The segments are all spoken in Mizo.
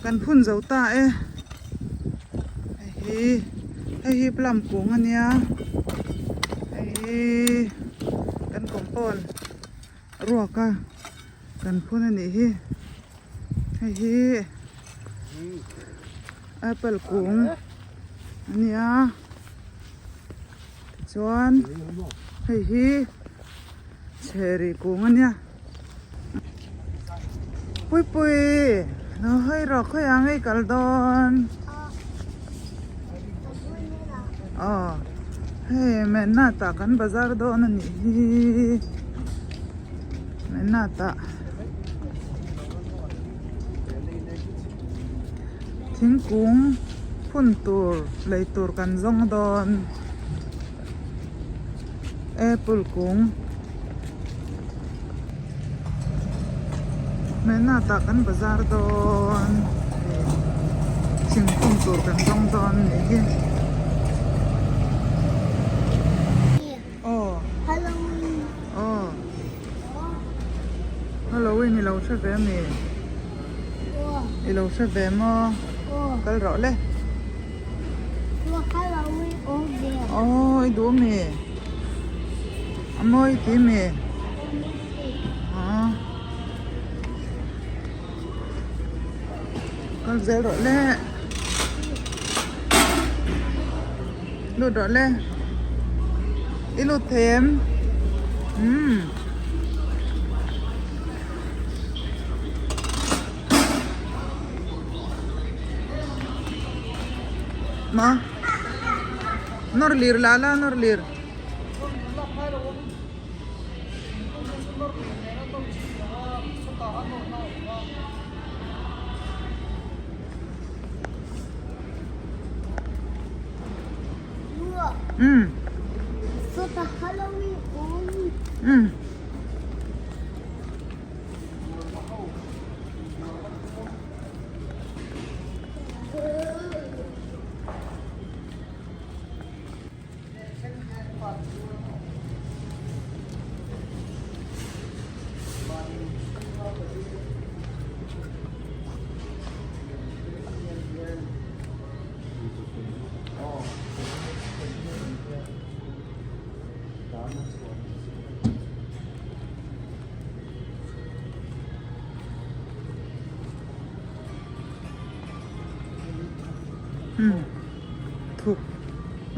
Kan phun zo ta e. Hei hi hei hi plum kung a nia. Hei hi kan compound ruak a kan phun a nih hi. Hei hi apple kung a nia. Tichuan hei hi cherry kung a nia. Puipui lo hawi rawh khawiah ngei kal dawn aw hei Mennat ah kan bazar dawn a nih hi Mennat ah thingkung phun tur lei tur kan zawng dawn. Apple kung hmehna tah kan bazar dawn thingkung tur kan zawng dawn nih hi aw aw Halloween i lo hre ve ami i lo hre ve maw kal rawh le. Aw i duh ami? A mawi ti mi? Aw Kal zel rawh le. Lut rawh le. I lut thei em? Umm. Ma nawr lir la la nawr lir. Umm. Umm. Thuk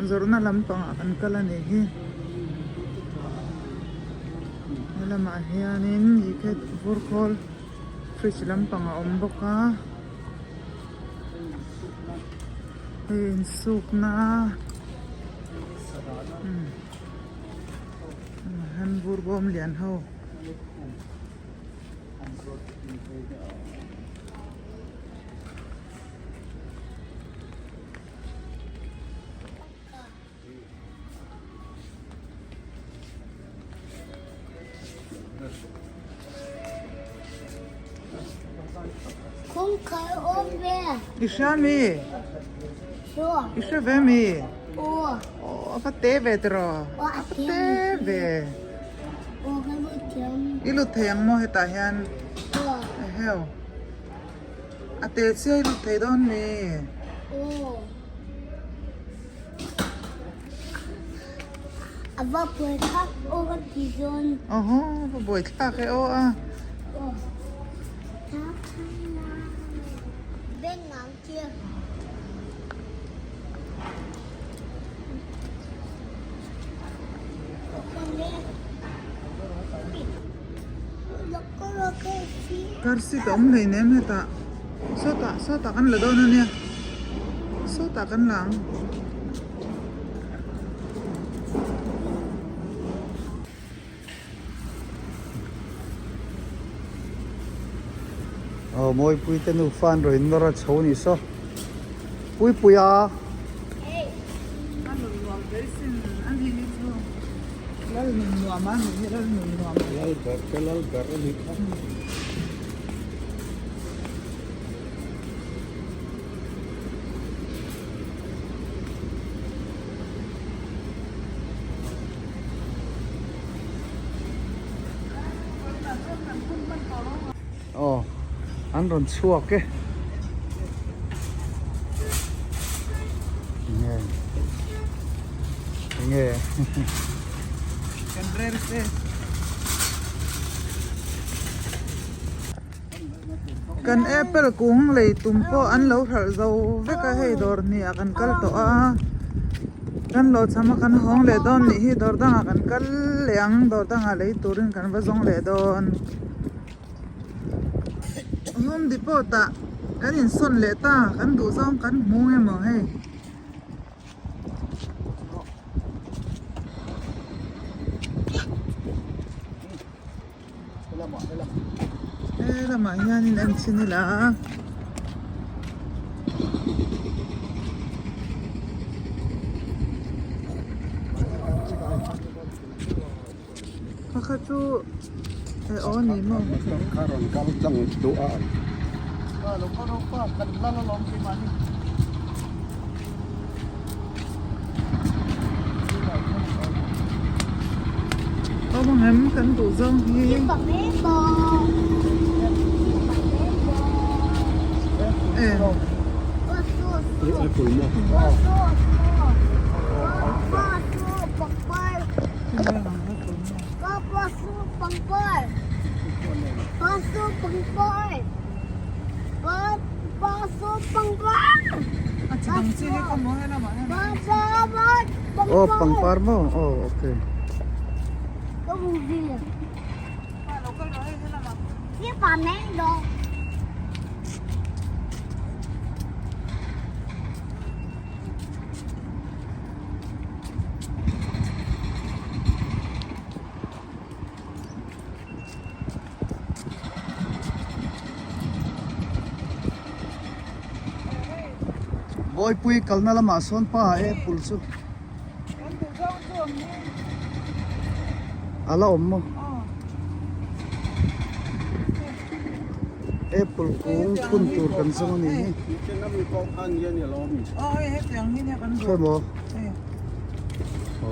zawrhna lampangah kan kal a nih hi helamah hianin ikhet vur khawl fridge lampang a awm bawk a hei insukna han vur bawm lian ho. I hria mi? I hre ve mi? Aw a va te ve tiraw? A va te ve. I lut thei ang maw hetah hian? Eheu. A te chiah i lut thei dawn mi? A va buai thlak aw ka ti dawn. Aw a va buai thlak e aw a. Car seat a awm hleinem hetah sawtah sawtah kan la dawn ania sawtah kan la ang. Aw Mawipui te nufa an rawn nawr a chho ni saw Puipuia. A nun nuam hle sin a ni hi chu lal nun nuam a ni hi lal nun nuam. Lal ber te lal ber a ni kha. Aw an rawn chhuak e. Nge. Kan rel te. Kan apple kung lei tum pawh an lo hralh zo vek a hei dawr hnih ah kan kal tawh a kan lo cham a kan hawng leh dawn nih hi dawr dangah kan kal leh ang dawr dangah lei turin kan va zawng leh dawn home depot ah kan insawn leh ta kan duh zawng kan hmu nge maw hei. He lamah hianin en chhin ila a. Pakhat chu eh aw ni maw. Awm ang em kan duh zawng hi. Eh. A chi dang chi hi ka maw he lamah hian. Aw pangpar maw aw okay. Bawipui kalna lamah sawn pa apple chu a la awm maw apple kung phun tur kan zawng a ni hi khawi maw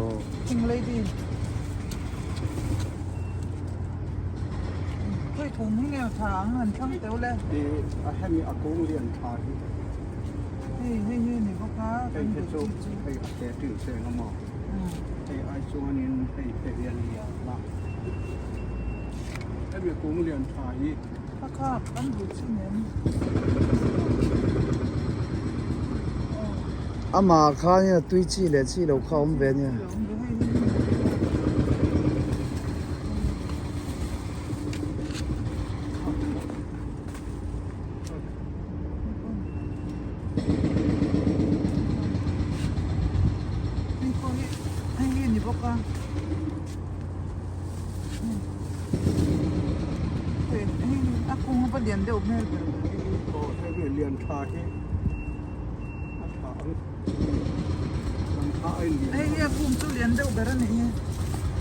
aw. Amah khan a tui chi leh chi lo kha a awm ve a nia.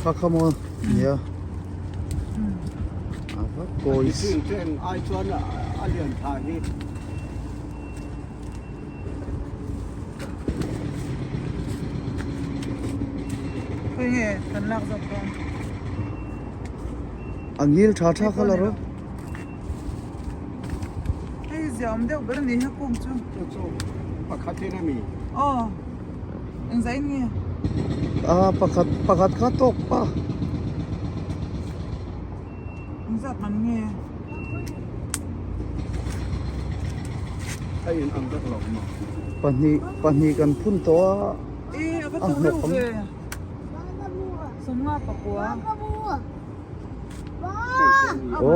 Kha kha maw nia a va kawi a ngil tha tha kha la rawh. Hei ziaawm deuh ber a ni he kung chu. Chu chu pakhat in a mi. Aw engzah in nge? Ah pakhat pakhat kha tawk pa. Engzat man nge? A in ang vek lo maw? Pahnih pahnih kan phun tawh a. E a va to reuh ve. Sawmnga pakua. Aw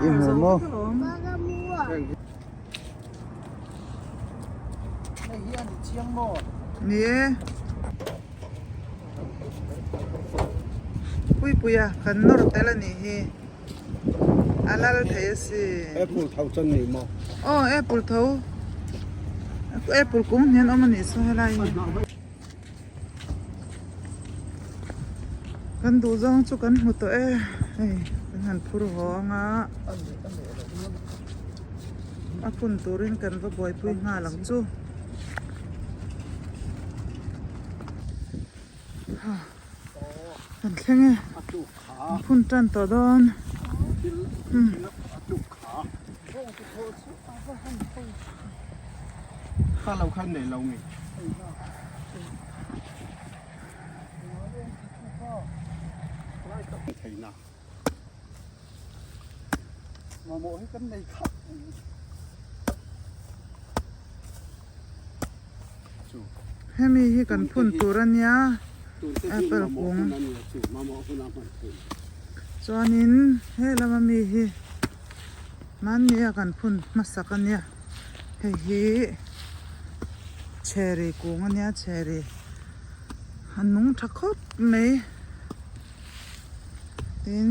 i hmu maw? Ni e. Puipuia kan nawr tel a nih hi. A lal thei a si. Apple tho chuan ni maw? Aw apple tho. Apple kung hnian awm a nih chu helai hi. Kan duh zawng chu kan hmu tawh e hei kan han phur haw ang a a phun turin kan va buaipui nghal ang chu kan thleng e an phun tan tawh dawn. Theihna mamawh hi kan nei khap chu. Hemi hi kan phun tur a nia apple kung chuanin he lama mi hi hmanni a kan phun hmasak a nia hei hi cherry kung a nia cherry a nung tha khawp mai tin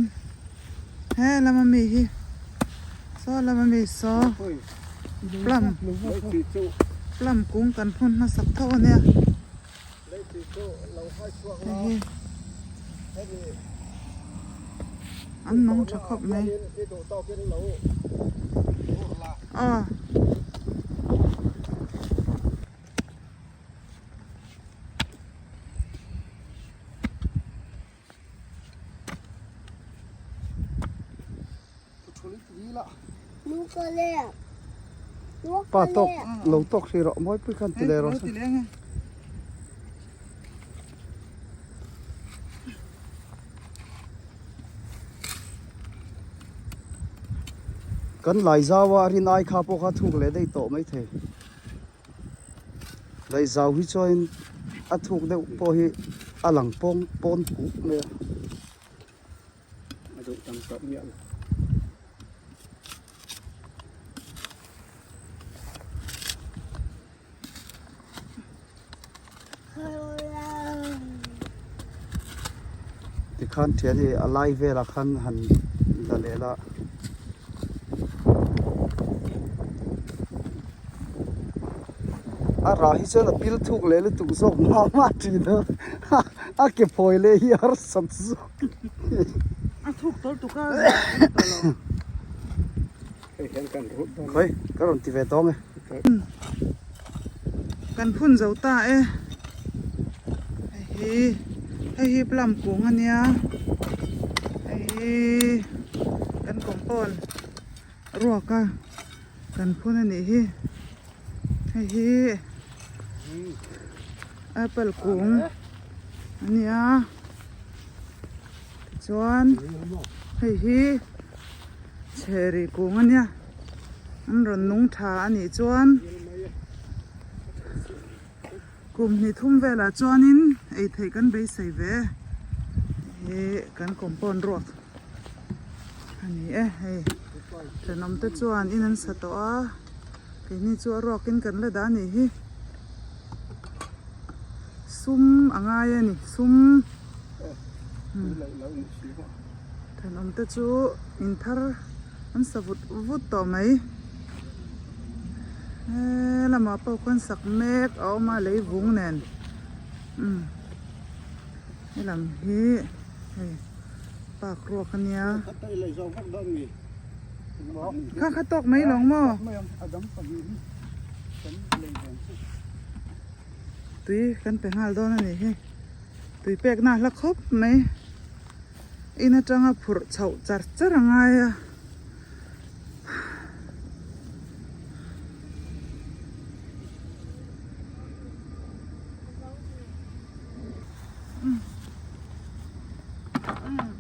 he lama mi hi saw lama mi saw plum plum kung kan phun hmasak tho a nia hei hi an nung tha khawp mai aw. Pa tawk lo tawk hrih rawh mawi pui khan ti leh rawh se. Kan lai zau a rin ai kha pawh kha thuk leh daih tawh maithei. Daihzau hi chuanin a thuk deuh pawh hi a lang pawng pawn kuk mai a. A duh tam tawh miah lo. Tikhan thian hi a lai velah khan han la leh la. A rah hi chuan a pil thuk leh lutuk zawk mah mah thin a a ke phawi leh hi a harsat zawk. A thuk tawlh tuk a Hei hian kan rut dawn. Khawi ka rawn ti ve tawng e. Kan phun zo ta e. Hei hi hei hi plum kung a nia. Hei hi kan compound ruak a kan phun a nih hi. Hei hi apple kung a nia. Tichuan hei hi Chheri kung a nia an rawn nung tha a nih chuan kum hnih thum velah chuanin ei theih kan beisei ve he kan compound ruak a ni e hei thenawm te chuan in an sa tawh a keini chu a ruakin kan la dah a nih hi sum a ngai a ni sum. Thenawm te chu in thar an sa vut vut tawh mai he lamah pawh khuan sak mek a awm a lei vung nen umm helam hi hei park ruak a nia kha kha tawk mai lawng maw. Tui kan pe nghal dawn a nih hi tui pek na hla khawp mai in atanga phurh chhoh char char a ngai a.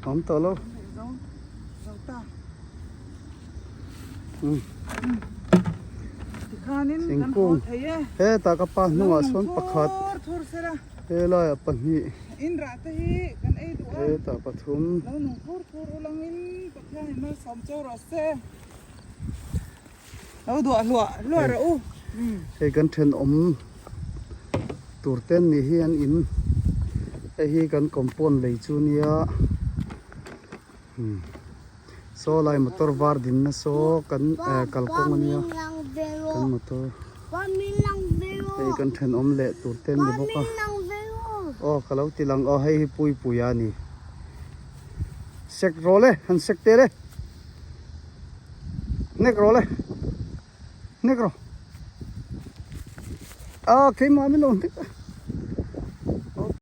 Awm tawh lo. Thingkung hetah ka pa hnungah sawn pakhat helaiah pahnih hetah pathum. Hei kan thenawm tur te an nih hi an in hei hi kan compound lei chu nia. Saw lai motor var dinna saw kan eh kalkawng a nia kan motor hei kan thenawm leh tur te an ni bawk a aw ka lo ti lang aw hei hi puipui a ni sek rawh le han sek teh le hnek rawh le hnek rawh ah keimah min lo hnek a.